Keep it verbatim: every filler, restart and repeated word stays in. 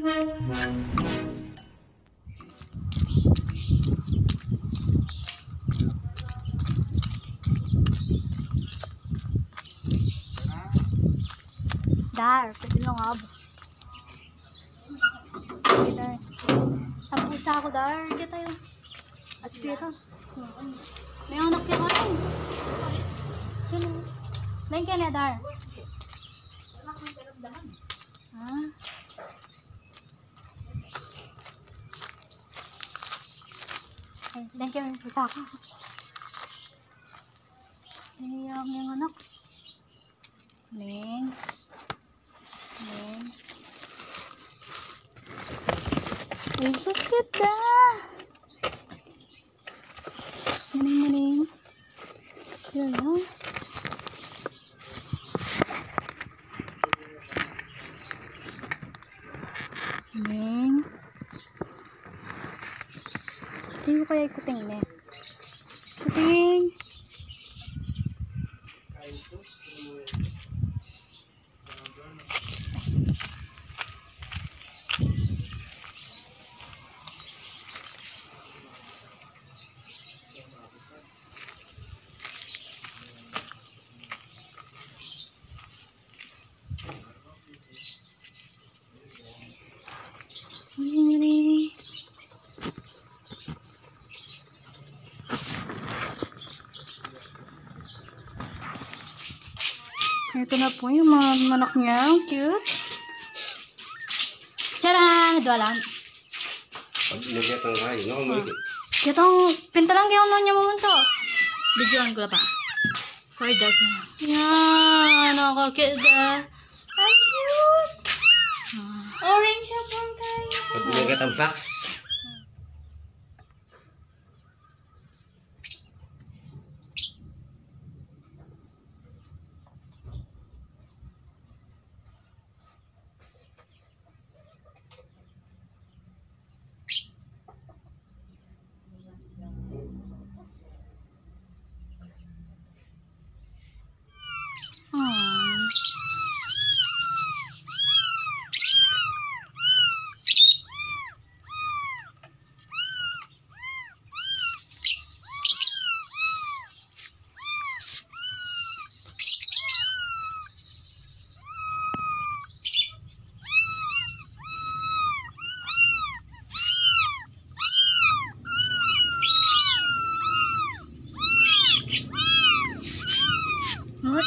Dar, pwede lang abo. Dar. Tapusa ako, Dar. Kita yun. At kita. May anak ka rin. Diyan, oh. Lain ka na, Dar. Ah. Ay, lain ka na, isa ka. Ay, yung, yung anak. Ning. Ning. Ay, bakit ah? Maning, maning. Yun, no? Maning. Di ko kaya ikuting, ne? Ikuting. Ito na po yung mga manok niya. Ang cute. Tcharam! Dua lang. Pag nagyatang kayo, no? May Itong pintalang kayo, no, niya mamunto. Videoan ko na pa. For that na. Yan, nakakita. Ang cute! Orange siya pang tayo. Pag nagyatang box. Mut,